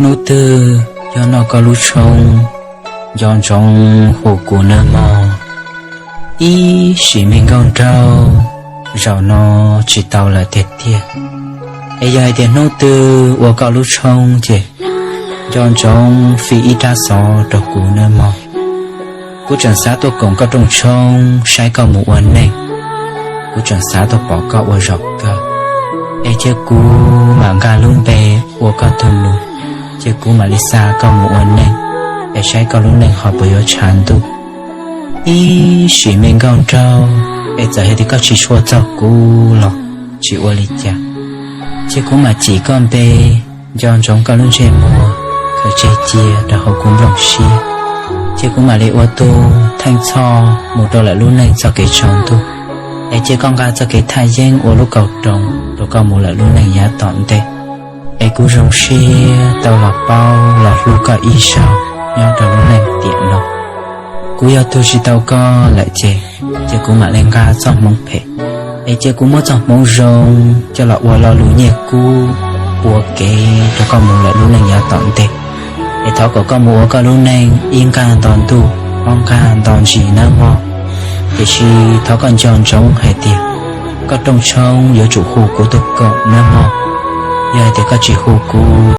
Hnub twg yog noj koj lub tshoob, nco ntsoov hu kuv nawb mog. Ib sim me nkauj nraug, zaum no tsis tau lawm tiag tiag. Es yog hais tias hnub twg ua koj lub tshoob ces nco ntsoov fij ib rab xov rau kuv nawb mog. Kuv tseem xav tuaj koom koj rooj tshoob saib koj mus ua neej. Kuv tseem xav tuaj pom koj ua zaum kawg. Es cia kuv mam nqa lub npe ua koj tus nus, cia kuv mam li xa koj mus ua neej, es saib koj lub neej ho puas yuav tshav ntuj. Ib sim me nkauj nraug, es txawm hais tias koj tsis tshua txog kuv los tsis ua li cas, cia kuv mam cim koj npe, nco ntsoov koj lub ntsej muag khaws tseg cia rau hauv kuv nplooj siab, cia kuv mam li ua tus theej txhoj mus rau lawm lub neej txoj kev tsaus ntuj. Es cia koj nqa txoj kev thaj yeeb ua lub kauj roos rau koj mus lawm lub neej yav tom ntej. Es kuv zoo siab tau los paub los hlub koj ib zaug nyob rau lub neej tiam no. Kuv yog tug tsis tau koj lawm ces, cia kuv mam li nqa txoj hmoov phem, es cia kuv muab txoj hmoov zoo coj los ua lo lus nyiaj kub ua kev rau koj mus lawm lub neej yav tom ntej. Es thov kom koj mus ua koj lub neej ib nqag nto ntuj ob nqag nto ntsis nawb mog. Tiam sis thov koj nco ntsoov hais tias koj rooj tshoob yuav tsum hu kuv tuaj koom nawb mog. Yog hais tias koj tsis hu kuv